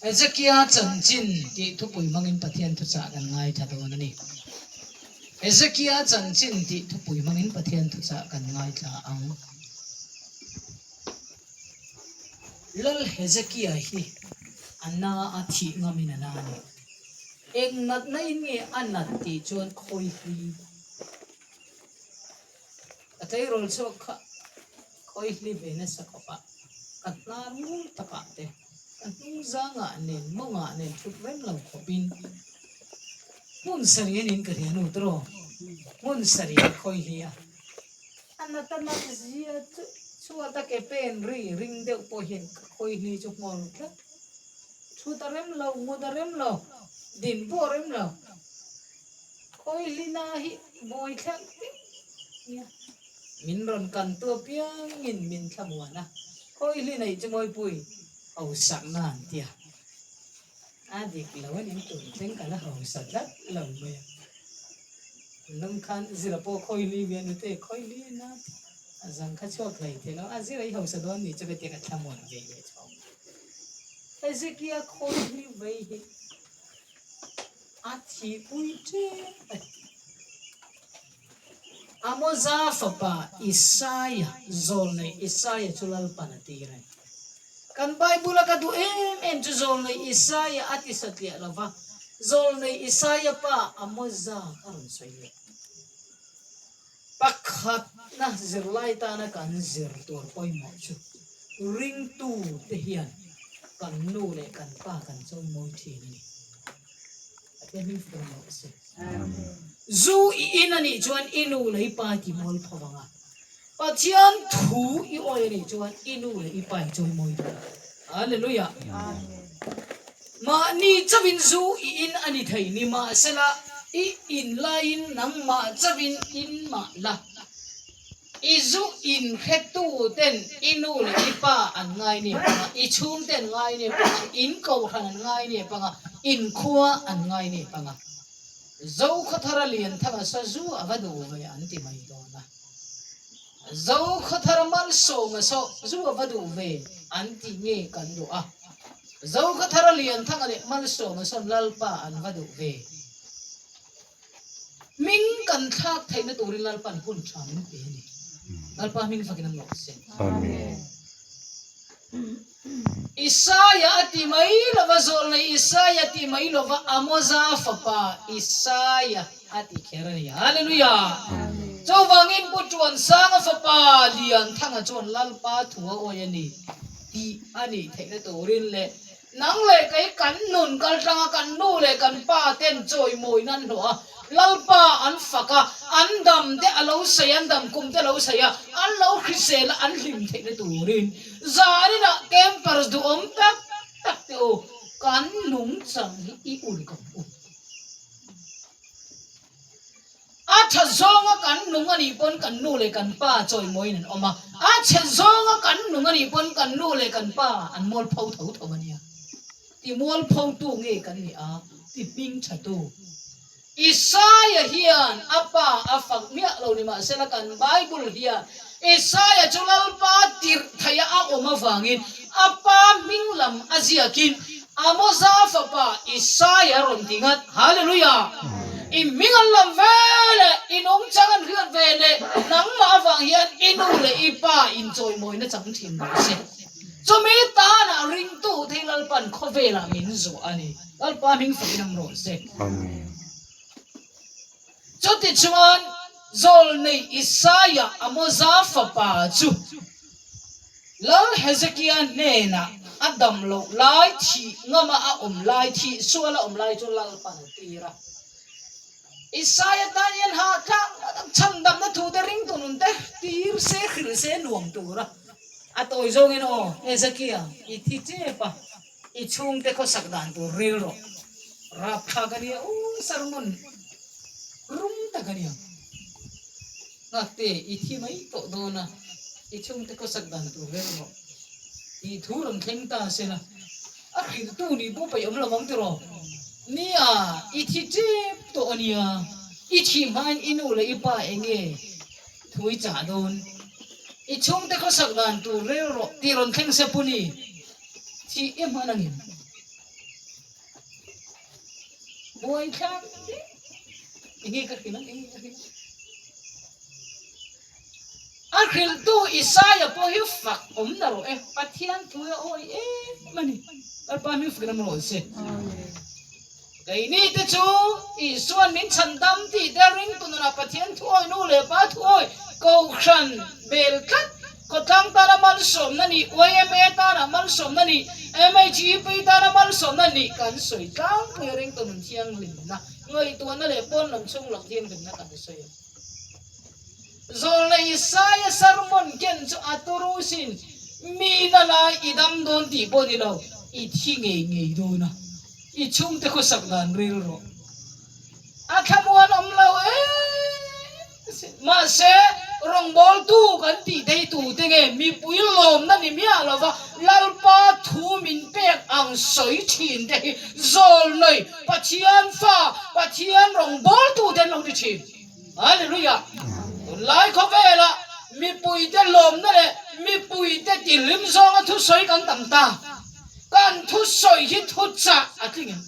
Hezekia chanchin tih thupui hmangin Pathian thuchah kan ngaithla dawn a ni. Hezekia chanchin tih thupui hmangin Pathian thuchah kan ngaithla ang. Lal Hezekia hi a na a thih ngamin a na a ni. Eng natna in nge a nat tih chuan khawi hli Ka tleirawl chhuak kha khawi hli ve nasa khawp a, ka hnar ngur takah te, ka hnung zangah nen mawngah nen thut reng lo khawpin hmun sarih a niin ka hria nu tawh hmun sarih ka khawi hli a, a nat a nat zia chu chhuat a ke pen ri ring deuh pawh hian ka khawi hli chu nghawr tlat, thut a rem lo, ngut a rem lo, din pawh a rem lo. Khawihlina hi buai thlak vek nia. Min rawn kan tu apiangin min thlamuan a, Khawihli neih chu Mawipui hausakna an ti a. A dik lo a nin tun thleng ka la hausa tlat lo mai a. An lawm khan Zira pawh Khawihli ve a nute Khawihli na a zang kha chhuak hlei thei lo a, Zira i hausa dawn ni chu ka tia ka thlamuan ve leh chhawng. Hezekia Khawihli vei hi. A thihpui ṭep a ni. Amoza fapa Isaia, zawlnei Isaia chu Lalpan a tir a ni. Kan Bible-a ka duh em em chu zawlnei Isaia a ti satliah lo va, zawlnei Isaia pa Amoza kha rawn sawi leh. Pakhatna zirlai tana kan zir tur pawimawh chu ringtute hian kan nu leh kan pa kan chawimawi thin a ni. Pathian hming fak rawh a se. Zu i in a nih chuan i nu leh i pa i ti mawl pho vang a, Pathian thu i awi a nih chuan i nu leh i pa i chawimawi dawn. Hallelujah! Mahni chauhin zu i in a ni thei nimahsela i in laiin nangmah chauhin in mah la. I zu in hretu ten i nu leh i pa an ngai nep ang a, i chhungte an ngai nep ang a, in kohhran an ngai nep ang a, in khua an ngai nep ang a. Zokhawthara Lianthanga sazu a va duh ve an ti mai dawn a. Zokhawthara Malsawma saw zu a va duh ve an ti nge kan duh a. Zokhawthara Lianthanga leh Malsawma sawn Lalpa an va duh ve. Hming kan thlak theihna turin Lalpa'n hun tha min pe a ni. Lalpa hming fakin an rawh se. Amen. Isaia a ti mai lova, zawlnei Isaia a ti mai lova, Amoza fapa Isaia a ti kher a ni. Hallelujah! Chuvangin Pu Tuansanga fapa Lianthanga chuan Lalpa thu a awi a ni tih a nih theihna turin leh Nang leh kei kan nun kal tlanga kan nu leh kan pa ten chawimawi nan hlawh a, Lalpa an fak a, an dam te a lo sei, an dam kum te a lo sei a, an lo hrisel a, an hlim theihna turin zaninah campers duhawm tak tak te u, kan nungchang hi i uluk ang u. A tha zawnga kan nung a nih pawn kan nu leh kan pa chawimawiin an awm a, a chhe zawnga kan nung a nih pawn kan nu leh kan pa an mualpho tho tho a nia. Ti mualphotu nge kan nih a, ti hming thatu. Isaia hian a pa a fak miah lo ni mahsela kan Bible hian Isaia chu Lalpa tirh theih a awm avangin a pa hming lam a ziakin Amoza fapa Isaia rawn ti ngat. Hallelujah! I hming an lam ve leh i nungchang an hriat ve leh nangmah avang hian i nu leh i pa inchawimawina chang thin rawh se. Chumi tanah ringtu thei Lalpan khawvelah min zuah a ni. Lalpa hming fakin awm rawh se. Amen. Chutichuan Zawlnei Isaia Amoza fapa chu Lal Hezekia hnenah a dam loh lai thih ngama a awm lai, thih sual a awm lai chu Lalpan a tir a. Isaia tan hian hahthlak tak chhandamna thu te ringtu nun te tir se hrilh se nuam tur a. A tawi zawngin aw Hezekia i thi tep a, i chhungte khawsak dan tur ril rawh. Rapthlak a nia u sermon rum tak a nia. Nghakte i thi mai tawh dawn a, i chhungte khawsak dan tur rel rawh. Tih thu rawn thleng ta se la, a hrilhtu nih pawh paih awm lo ang tiraw? Nia, i thi tep tawh a nia, i thih hmain i nu leh i pa eng nge thu i chah dawn? I chhungte khawsak dan tur rel rawh tih rawn thleng se pu ni thih i hman angin buai thlak hle. Enge ka hrilh ang, enge ka hrilh ang. A hrilhtu Isaia pawh hi fak awm na rawh e, Pathian thu a awi em a ni. Lalpa hming fakin awm rawh se. Keini te chu Isua'n min chhan dam tih te ringtu nunah Pathian thu awi nu leh pa thu awi Kohhran bel tlat khawtlang tana malsawmna nih, yma tana malsawmna nih, MHEP tana malsawmna nih kan sawi tlangpui a ringtu nun thianghlimna, ngaihtuahna leh pawn lam chhung lak thianghlimna kan sawi a. Zawlna Isaia sermon ken chu a turu sin, Mi na lai i dam dawn tih pawh ni lo, i thi ngei ngei dawn a, i chhungte khawsak dan ril rawh. A thlamuan awm lo em sin. Mahse, rawngbawltu kan tih thei tute nge mipui lawmna ni miah lova Lalpa thu min pek ang sawi thin te hi zawlnei Pathian fa, Pathian rawngbawltu te an lo ti thin. Hallelujah! Tunlai khawvelah mipuite lawmna leh mipuite tihlim zawnga thusawi kan tam ta. Kan thusawi hi thuchah a tling em?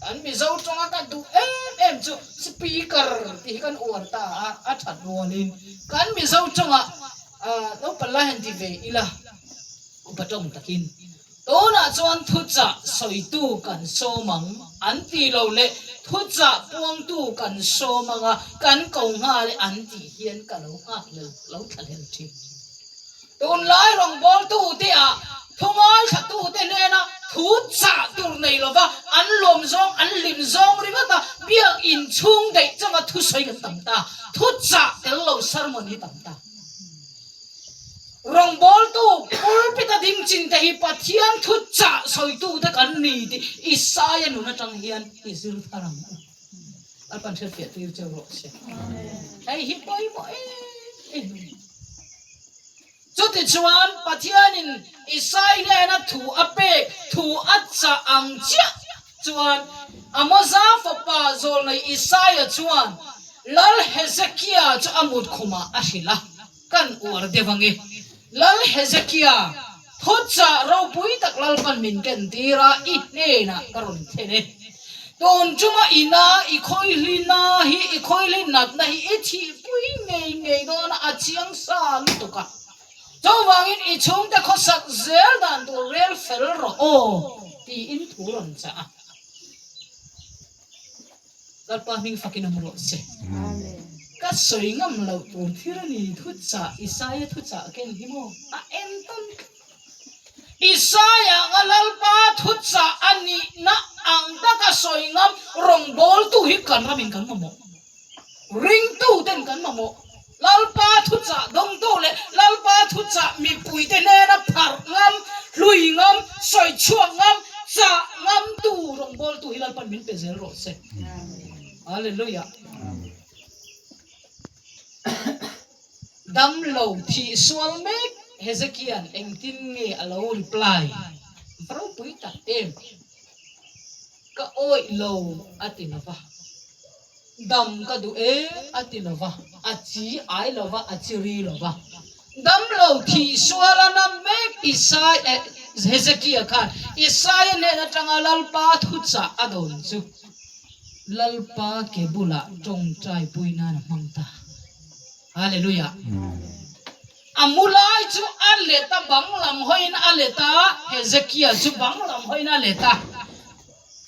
Kan Mizo tawnga ka duh em em chu speaker tih hi kan uar ta a, a that rualin kan Mizo tawngah naupang lai han ti ve ila upa tawng takin Tunah chuan thuchah sawitu kan sawm ang an ti lo leh thuchah puangtu kan sawm ang a, kan ko nghal e an tih hian ka lo nghak lel lo thla lel thin. Tunlai rawngbawltu te ah thu ngaithla te hnena thu chah tur nei lova an lawm zawng an hlim zawng ringawt a, biakinn chhung daih changa thusawi kan tam ta, thuchah tel lo sermon hi tam ta. Rawngbawltu pulpit a ding chin te hi Pathian thu chah sawitute kan ni tih Isaia nun atang hian i zir thar ang u. Lalpan hriatfiah tir cheu rawh se. Hei hi pawimawh em em a ni. Chutichuan Pathianin Isai hnena thu a pek, thu a chah ang chiah chuan Amoza fapa zawlnei Isaia chuan Lal Hezekia chu a mut khumah a hrilh a. Kan uar deuh ang e. Lal Hezekia, thuchah ropui tak Lalpan min ken tir a, i hnenah ka rawn thlen e. Tun chunga ina i khawihli-na hi, i khawihli natna hi i thihpui ngei ngei dawn a, a chiang sa lutuk a. Chuvangin i chhungte khawsak zel dan tur rel fel rawh aw, tiin thu rawn chah a. Lalpa hming fakin awm rawh se. Ka sawi ngam loh tur thil a ni thuchah Isaia thuchah ken hi maw a en tawn tlat. Isaia anga Lalpa thuchah a nihna ang taka sawi ngam rawngbawltu hi kan ramin kan mamawh. Ringtu ten kan mamawh. Lalpa thuchah dawngtu leh Lalpa thuchah mipuite hnena pharh ngam, hlui ngam, sawi chhuak ngam, chah ngamtu rawngbawltu hi Lalpan min pe zel rawh se. Hallelujah. Damlo thih sual mek Hezekia'n engtin nge a lo reply? Va ropui tak em? Ka awih lo a ti lo va. Dam ka duh e a ti lo va, a chi ai lo va, a chi ri lo va. Dam lo thih sual a na mek Isai eh Hezekia khan Isaia hnen atanga Lalpa thuchah a dawn chu Lalpa ke bulah tawngtai pui nan a hmang ta. Hallelujah. A mu lai chu a let a, bang lam hawiin a let a, Hezekia chu bang lam hawiin a let a.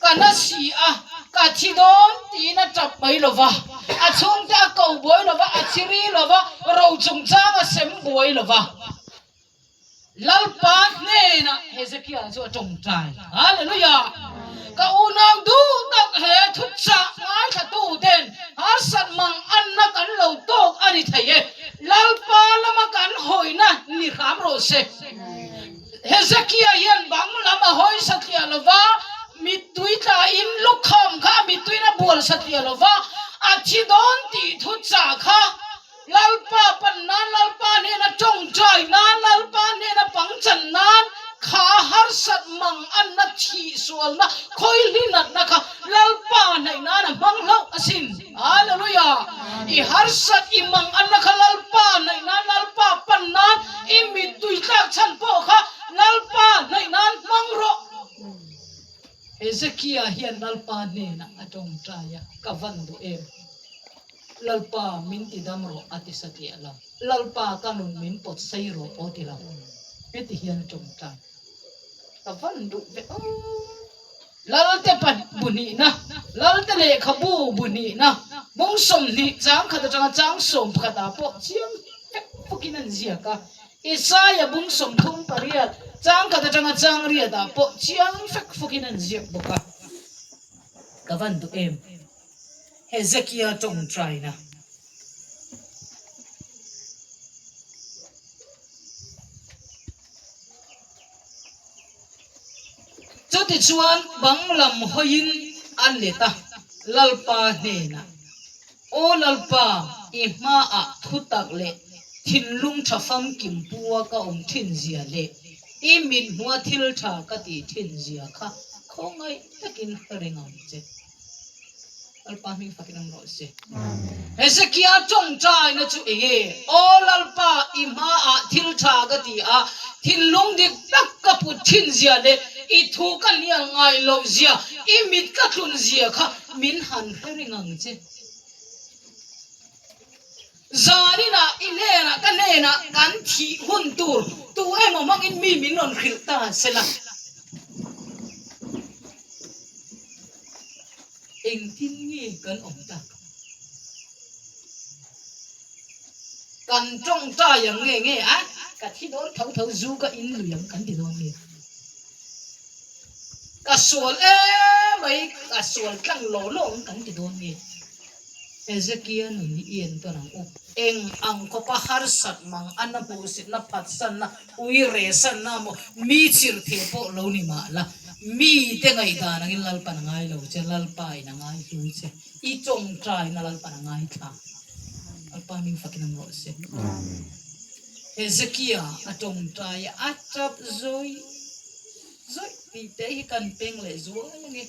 Ka na si a, ka thi dawn tiin a tap mai lo va, a chhungte a ko buai lo va, a thi ri lo va, ro chungchang a sem buai lo va. Lalpa hnenah Hezekia chu a tawngtai. Hallelujah! Ka unau duh tak he thuchah ngaithlatu ten harsat mang anna kan lo tawk a ni thei e. Lalpa lama kan hawina ni hram rawh se. Hezekia hian bang lam a hawi satliah lo va, mittui tlain lukham kha a mittuiin a bual satliah lo va, a thi dawn tih thuchah kha Lalpa pan nan, Lalpa hnena tawngtai nan, Lalpa hnena pangchan nan kha harsat mang anna thih sualna khawihli natna kha Lalpa hnaih nan a hmang hlauh asin. Hallelujah! I harsat i mang anna kha Lalpa hnaih nan, Lalpa pan nan. hian Lalpa hnenah a tawngtai a, Ka van duh em? Lalpa min ti dam rawh a ti satliah lo. Lalpa ka nun min pawt sei rawh aw ti lo. Heti hian a tawngtai. Ka van duh ve aw. Lalte pa bu hnihna, Lalte lehkhabu bu hnihna, bung 20 chang khat atanga chang 11 ah pawh chiang fek fawkin an ziak a. Isaia bung 38 chang khat atanga chang riat ah pawh chiang fek fawkin an ziak bawk a. Ka van duh em? Hezekia tawngtaina. Chutichuan bang lam hawiin a let a, Lalpa hnenah, Aw Lalpa, i hmaah thutak leh thinlung tha famkim pua ka awm thin zia leh i mithmua thil tha ka tih thin zia kha khawngaih takin hre reng ang che. Lalpa hming fakin awm rawh se. Hezekia tawngtaina chu eng nge? Aw Lalpa, i hmaah thil tha ka ti a, thinlung dik tak ka put thin zia leh i thu ka hnial ngai loh zia, i mit ka tlun zia kha min han hre reng ang che. Zaninah i hnenah ka hnenah kan thih hun tur tu emaw hmangin mi min rawn hrilh ta sela. Engtin nge kan awm tak? Kan tawngtai ang nge nge a, ka thi dawn tho tho zu ka in lui ang kan ti dawn nge? Ka sual emai ka sual tlang law law ang kan ti dawn nge? Hezekia nun hi i entawn ang u. Eng ang khawpa harsat mang a na hmuhsitna phatsanna, ui rehsanna maw mi chirhtheh pawh lo ni mah la, mite ngaihdan angin Lalpan a ngai lo che, Lalpa in a ngai hlu che, i tawngtaina Lalpan a ngai thla. Lalpa hming fakin awm rawh se. Hezekia a tawngtai a tap zawih zawih tih te hi kan peng leh zual ange.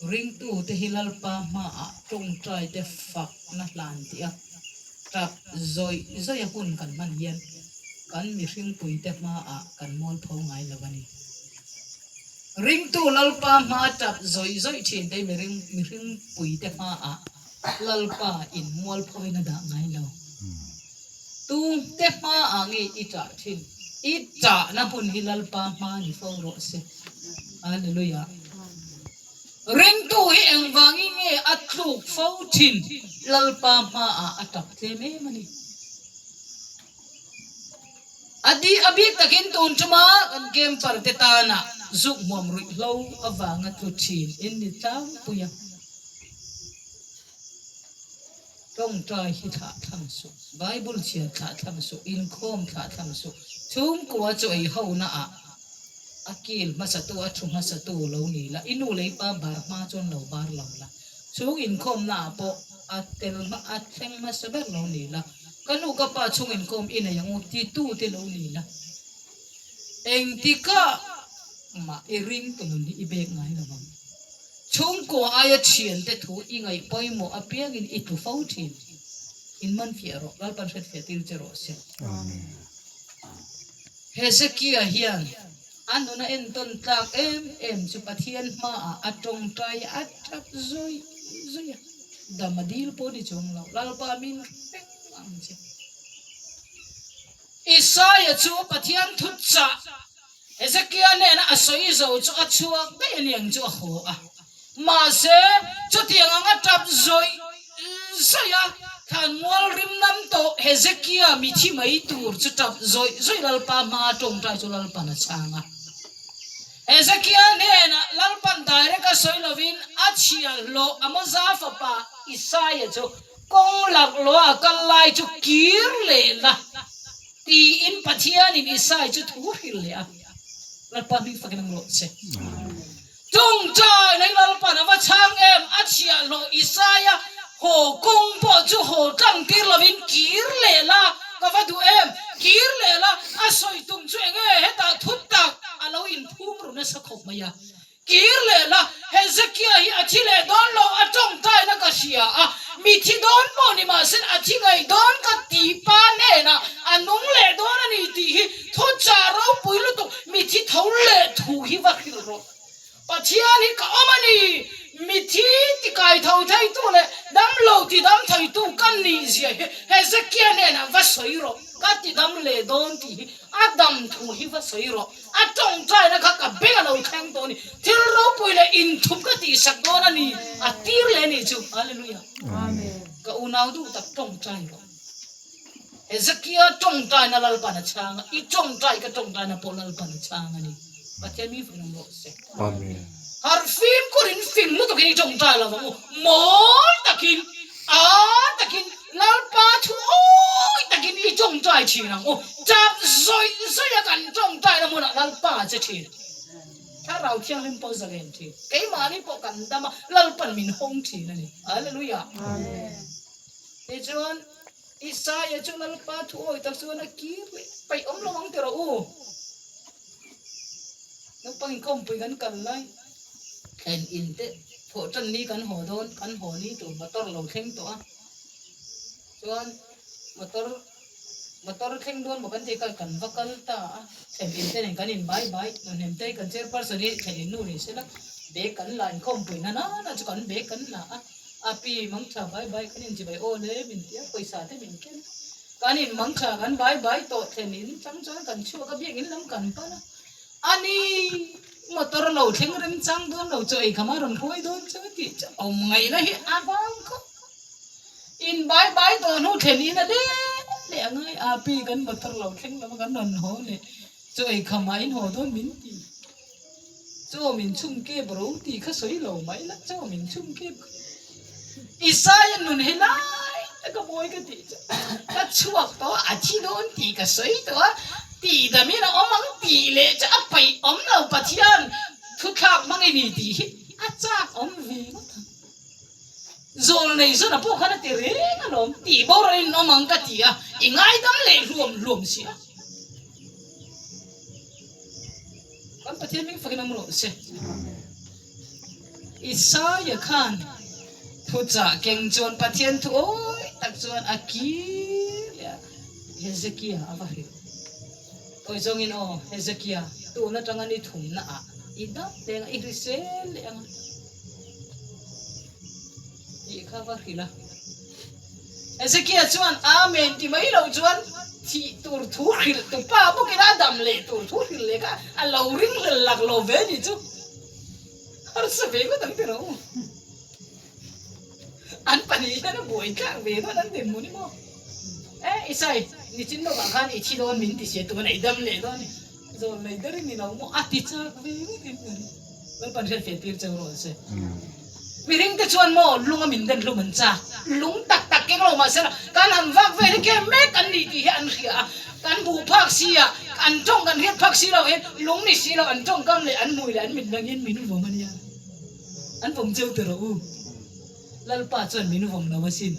Ringtute hi Lalpa hmaah tawngtaite fakna hlan tih a tap zawih zawih a hun kan hman hian kan mihringpuite hmaah kan mualpho ngai lo a ni. Ringtu Lalpa hmaa tap zawih zawih thinte hi mihringpuite hmaah Lalpa in mualphoin a dah ngai lo. Tute hmaah nge i ṭah ṭhin? I ṭahna hmun hi Lalpa hma ni fo rawh se. Hallelujah. Ringtu hi engvangin nge a tluk fo ṭhin? Lalpa hmaah a ṭap tlem em a ni. A di a bik takin tun ṭuma kan camper te tana zuk hmuam ruihhlo avanga tlu ṭhin in ni tlangpui a. Tawngtai hi thlah thlang suh, Bible chhiar thlah thlang suh, inkhawm thlah thlang suh, chhungkua chaw ei hona ah a kil hmasatu, a thu hmasatu lo ni la, i nu leh i pa bar hma chuan lo bar lo la, chhung inkhawmna ah pawh a tel hma, a thleng hmasa ber lo ni la, ka nu ka pa chhung inkhawm i nei ang u titu te lo ni la, engtikah mah i ring tu nun hi i bek ngai lo ang. Chhungkua aia thiante thu i ngaih pawimawh apiangin i tlu fo thin. In man fiah rawh, Lalpan hret fiah tir che rawh se. Hezekia hian a nuna entawn tlak em em chu Pathian hmaah a tawngtai a tap zawih zawih a, dam a dil pawh ni chuang lo, Lalpa min hreng ang che. Isaia chu Pathian thuchah Hezekia hnena a sawi zo chu a chhuak daih a niang chu a haw a. Mahse, chutiang anga tap zawih zawih a, thlanmual rim nam tawh Hezekia mithi mai tur chu tap zawih zawih Lalpa hmaa tawngtai chu Lalpan a chhang a. Hezekia hnenah Lalpan direct a sawi lovin a chhiahhlawh Amoza fapa Isaia chu kawng laklawh a kal lai chu kir leh la. Tiin Pathianin Isai chu thu hrilh leh a, Lalpa hming fakin ang rawh che. Tawngtai lei Lalpa'n a va chhang em? A chhiahhlawh Isaia haw kawng pawh chu haw tlang tir lovin kir leh la, ka va duh em? Kir leh la, a sawi tum chu enge hetah thu tak a lo inphum ru nasa khawp mai a. Kir leh la, Hezekia hi a thi leh dawn lo, a tawngtaina ka hria a. Mi thi dawn pawh ni mahse a thi ngei dawn ka tih pa hnenah a nung leh dawn a ni tih hi thuchah ropui lutuk mi thi tho leh thu hi va hrilh rawh. Pathian hi ka awm a ni, mi thi ti kai tho theitu leh damlo ti dam theitu ka nih zia hi Hezekia hnenah va sawi rawh, ka ti dam leh dawn tih hi a dam thu hi va sawi rawh. A tawngtaina kha ka beng a lo thleng tawh a ni. Thil ropui leh inthup ka tihsak dawn a ni, a tir leh a nih chu. Hallelujah. Ka unau duh tak tawngtai rawh. Hezekia tawngtaina Lalpan a chhang a, i tawngtai ka tawngtaina pawh Lalpan a chhang a ni. Pathian mi fing awm rawh se. Amen. Harh fimkhur in fing lutuk in i tawngtai lo ang u. Mawl takin, ar takin, Lalpa thu awi takin i tawngtai thin ang u. Tap zawih zawih a kan tawngtaina hmunah Lalpa a che thin. Thlarau Thianghlim pawh zalen thin. Keimahni pawh kan dam a, Lalpan min hawng thin a ni. Hallelujah. Amen. Tichuan, Isaia chu Lalpa thu awi tak chuan a kir leh paih awm lo ang ti rawh u. Naupang inkhawmpui kan kal lai thlen in te thawh tan ni kan haw dawn, kan haw ni tur motor lo thleng tawh a, chuan motor motor thleng dawn maw kan tih kha kan va kal ta a, thlen in te nen kan in bai bai, nuhnem te kan chairperson hi thlen in nu ni sela bag kan la inkhawmpui na nana chu kan bag kan la a. A pi mangtha bai bai kan inchi bai aw le min ti a, pawisa te min ken a. Kan in mangtha kan bai bai tawh thlen in chang chuan kan chhuak a, biakinn lam kan pan a. A ni, motor lo thleng rem chang dawn lo chaw ei kham a rawn hruai dawn chu tih chu awm ngaihna hi a vang khawp. In bai bai tawh hnu thlen in a leh leh a ngai a, pi kan motor lo thleng lo a kan rawn haw leh chaw ei kham ah in haw dawn min ti. Chaw min chhum kep ro tih kha sawi lo mai la, chaw min chhum kep kha. Isaia nun hi lai taka mawi ka tih chu ka chhuak tawh a, a thi dawn tih ka sawi tawh a, tihdamin a awm ang tih leh chu a paih awm lo Pathian thuthlak hmang i ni tih hi a chak awm ve ngawt ang. Zawl nei zawn a pawh khan a ti reng alawm, tih boral in awm ang ka ti a, i ngaidam leh hluam hluam si a. Kan Pathian hming fakin awm rawh se. Isaia khan thuchah keng chuan Pathian thu awi tak chuan a kir leh a, Hezekia a va hrilh. Tawi zawngin aw Hezekia, tun atanga ni thumna ah i dam leng a, i hrisel leh ang a tih kha va hrilh a. Hezekia chuan Amen ti mai lo chuan thih tur thu hrilh tu pa bawkin a dam leh tur thu hrilh leh kha a lo ring hlel lak lo ve ni chu harsa ve ngawt ang tiraw u. An pahnih hian a buai tlak ve dawn an dinhmun hi maw. E Isai, nichin lawkah khan i thi dawn min ti sia tuna i dam leh dawn i. Zawn lei ber i ni lo maw? A ti chak ve ngawt in ka ring. Lalpan hriat feh tir cheu rawh se. Mihring te chuan maw lung a min den hlum an chak. Lung tak tak keng lo mahse la kan han vak vel hi kem mek an ni tih hi an hria a. Kan buh phak si a, an tawng kan hriat phak si lo hian lung ni si lo an tawngkam leh an hmui leh an mit dang hian min vawm a nia. An vawm cheu ti rawh u. Lalpa chuan min vawm lo asin.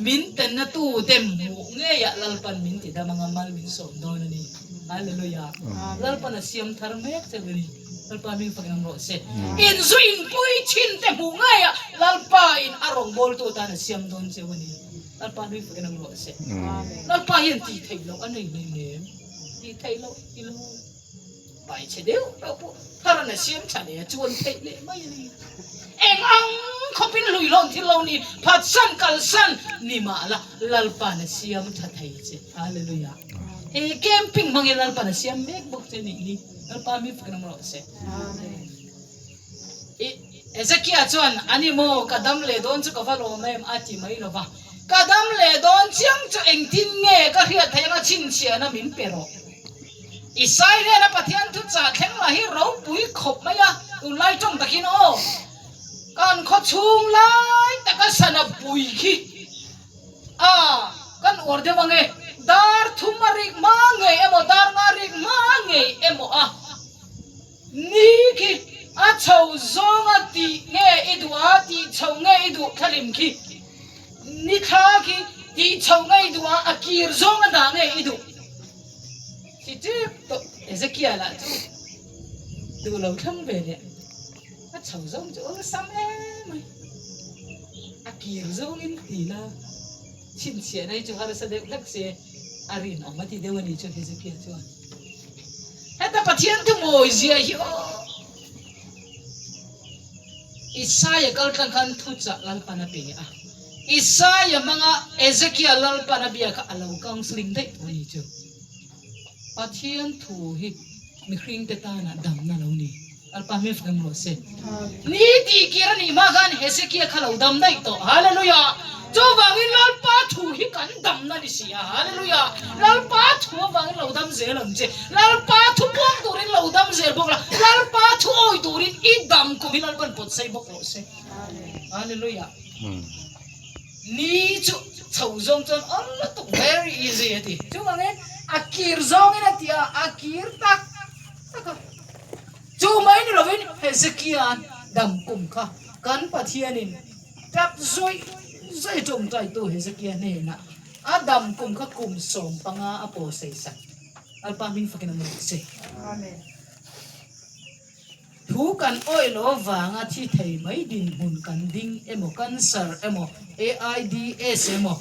Min tenna tute hmuh ngeiah Lalpan min ti dam anga mal min sawm dawn a ni. Hallelujah. Lalpan a siam thar mek cheu a ni. Lalpa hming fakin awm rawh se. Inzu inpui thin te hmuh ngeiah Lalpa in a rawngbawltu atan a siam dawn cheu a ni. Lalpa hming fakin awm rawh se. Lalpa hian tih theih loh a nei hleinem. Tih theih loh i lo. Pai chhe deuh deuh pawh tharan a siam tha leh a chuan theih leh mai a ni. Eng ang khawpin hluihlawn thil lo ni, phatsan kalsan ni mah la Lalpa'n a siam tha thei che. Hallelujah. He camping hmangin Lalpa'n a siam mek bawk che nih hi. Lalpa mi fakin awm rawh se. I Ezekia chuan, Ani maw, ka dam leh dawn chu ka va lawm em? a ti mai lo va. Ka dam leh dawn chiang chu engtin nge ka hriat theih anga chhinchhiahna min pe rawh. Isai hnena Pathian thu chah thleng lah hi ropui khawp mai a, tunlai tawng takin aw, kan khaw chhung lai taka sana pui khi a kan uar deuh ang e, dar thum a rik hma ngei emaw dar nga rik hma ngei emaw a ni khi a chho zawnga tih nge i duh a, tih chho nge i duh thlalim khi ni thla khi tih chho nge i duh a, a kir zawnga dah nge i duh. Thi tep tawh Ezekiel ah chu duh lo thlang ve leh a chho zawng chu awlsam em mai. A kir zawngin ti la, chhinchhiahna hi chu harsa deuh hlek se a rinawm a ti deuh a ni chu Hezekia chuan. Heta Pathian thu mawi zia hi aw! Isaia kal tlang khan thuchah Lalpan a pe a, Isaia hmanga Ezekia Lalpan a bia kha a lo counselling daih tawh a ni chu. Pathian thu hi mihringte tana damna lo ni. Lalpa hmel fak rawh se. Ni tih kir a nih hma khan Hezekia kha lo dam daih tawh. Hallelujah! Chuvangin Lalpa thu hi kan damna ni si a. Hallelujah! Lalpa thu avangin lo dam zel ang che. Lalpa thu puang turin lo dam zel bawk la. Lalpa thu awi turin i dam kum hi Lalpan pawt sei bawk rawh se. Hallelujah! Ni chu chho zawng chuan awl lutuk, very easy a ti. Chuvangin a kir zawngin a ti a, a kir tak tak a. Chu mai ni lovin Hezekia'n dam kum kha kan Pathianin tap zawih zawih tawngtaitu Hezekia hnenah a dam kum kha kum 15 a pawhsei sak. Lalpa hming fakin a mu rawh se. Thu kan awih lo avanga thi thei mai dinhmun kan ding emaw, cancer emaw, AIDS emaw,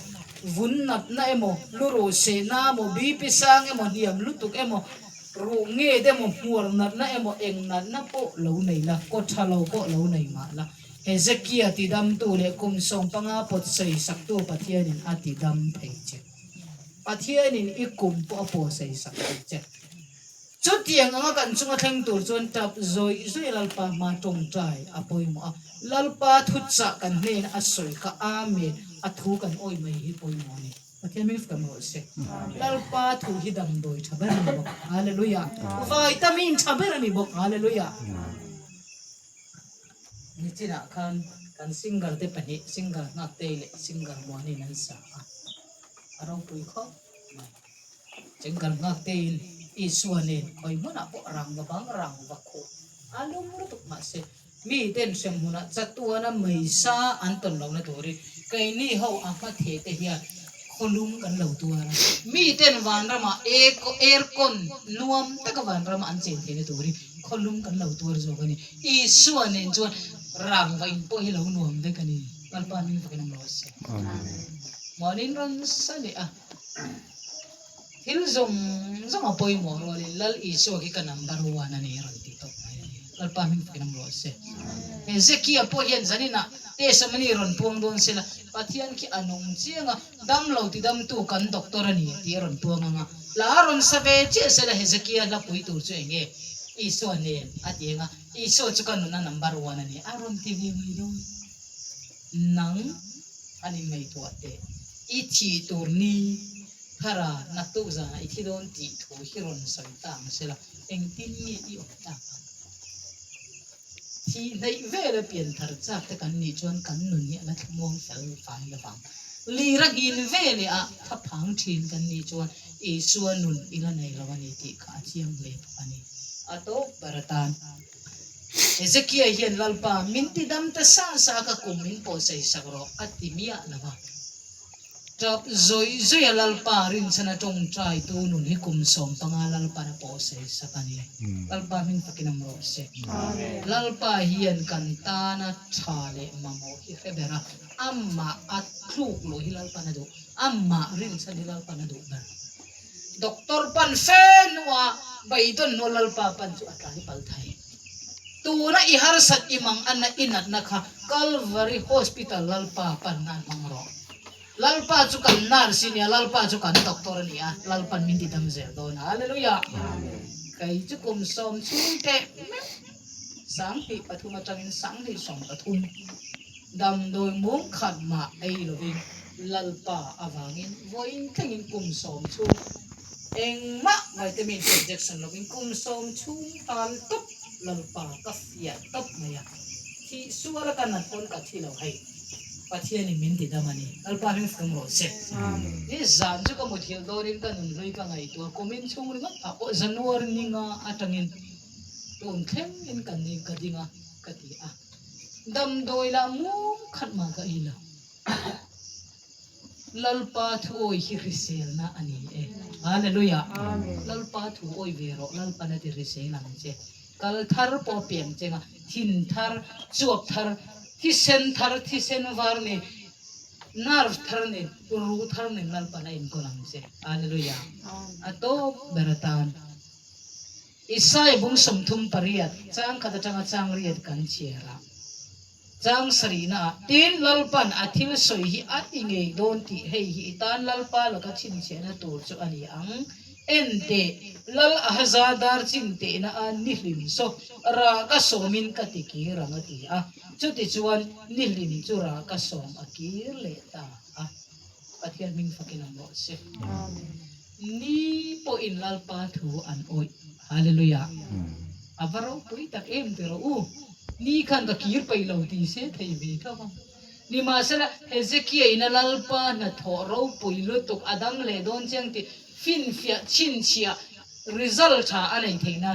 vun natna emaw, luruh sehna emaw, BP sang emaw, hniam lutuk emaw, ruh nget emaw, hmuar natna emaw, eng natna pawh lo nei la, kaw tha lo pawh lo nei mah la, Hezekia tidamtu leh kum 15 pawt sawi saktu Pathianin a tidam thei che. Pathianin i kum pawh a pawh sawi sak thei che. Chutiang anga kan chunga thleng tur chuan tap zawih zawih Lalpa hma tawngtai a pawimawh a, Lalpa thuchah kan hnena a sawi kha Amen a thu kan awih mai hi pawimawh a ni. Pathian hming fak rawh se. Lalpa thu hi damdawi tha ber a ni bawk. Hallelujah. Vitamin tha ber a ni bawk. Hallelujah. Nichinah khan kan singer te pahnih singer Nghaktei leh singer Muanin an sa a, a ropui khawp mai. Chengkal nghak tein Isua nen khawi hmunah pawh rangva bang rangva khuh a lum lutuk mahse mi ten hrem hmunah chatuana meisa an tawn lohna turin keini ho a hma theh te hian khawlum kan lo tuar a, mi ten vanramah aircon nuam taka vanrama an chen theihna turin khawlum kan lo tuar zawk a ni. Isua nen chuan rangva in pawh hi lo nuam vek a ni. Lalpa hming fakin awm rawh se. Mahniin ransa leh a. Thil zawng zawng a pawimawh rualin Lal Isua khi ka number one a ni a rawn ti tawp mai a ni. Lalpa hming fakin awm rawh se. Hezekia pawh hian zaninah testimony rawn puang dawn se la, Pathian khi a nung chiang a, damlo tidamtu kan doctor a ni tih a rawn puang ang a. Hla a rawn sa ve chiah se la Hezekia hla pui tur chu eng nge? Isua nen a ti ang a, Isua chu ka nuna number one a ni a rawn ti ve mai dawn. Nang an inngaihtuah teh. I thih tur ni thara naktuk zanah i thi dawn tih thu hi rawn sawi ta ang sela, engtin nge i awm tak ang? Thih hnaih vela pian thar chak te kan nih chuan kan nun hi a la thlamuang fel fai lo vang. Lir a nghin veleh a thlaphang thin kan nih chuan Isua nun i la nei lo a ni tih kha a chiang hle bawk a ni. A tawp ber atan. Hezekia hian Lalpa, min ti dam ta sa sa ka kum min pawh sawi sak rawh, a ti miah lo va. Tap zawih zawih a Lalpa rinchhan a tawngtai tu nun hi kum 15 Lalpan a pawh sawi sak a ni. Lalpa hming fakin awm rawh se. Lalpa hian kan tana tha leh mamawh hi hre ber a, amah a tluk loh hi Lalpan a duh, amah rinchhan hi Lalpan a duh ber. Doctor pan fe hnua beidawn hnua Lalpa pan chu a tlai pal thei. Tuna i harsat i mang a na i natna kha Calvary Hospital Lalpa pan nan hmang rawh. Lalpa chu kan nurse i nia, Lalpa chu kan doctor a ni a, Lalpan min ti dam zel dawn a. Hallelujah! Kei chu kum sawm chhung teh meuh 23 atangin 2013 damdawi mum khat mah ei lovin Lalpa avangin vawiin thlengin kum sawm chhung engmah vitamin te injection lovin kum sawm chhung tal tawp Lalpa ka fiah tawp mai a, thih suala ka nat pawn ka thi lo hei Pathianin min ti dam a ni, Lalpa hming fum rawh se. Ni zan chu ka muthilh dawnin ka nunhlui ka ngaihtuah kumin chhung ringawt ah pawh January ni nga atangin tun thlengin ka ni ka ding a ka ti a, damdawi lah mum khat mah ka ei lo. Lalpa thu awi hi hriselna a ni e. Hallelujah. Lalpa thu awi ve rawh, Lalpan a ti hrisel ang che. Kal thar pawh a piang cheng a, thin thar, chuap thar, thisen thar, thisen var nei. Nerve thar nen, ruh thar nen Lalpan a enkawl ang che. Hallelujah. A tawp ber atan Isaiah bung 38, chang khat atanga chang riat kan chhiar a. Chang sarihna ah, Tin, Lalpan a thil sawi hi a ti ngei dawn tih hei hi i tan Lalpa laka chhinchhiahna tur chu a ni ang. En teh, Lal Ahaza dar chin tehna a nihlim saw rah ka sawmin ka ti kir ang a ti a. Chutichuan, nihlim chu rah ka sawm a kir leh ta a. Pathian hming fakin awm rawh se. Ni pawhin Lalpa thu an awih. Hallelujah. A va ropui tak em ti rawh u. Ni khan ka kir peih lo ti se thei ve tho a. Nimahsela, Hezekiah in a Lalpa hnathawh ropui lutuk a dam leh dawn chiang tih finfiah chhinchhiah result tha a nei theih nan.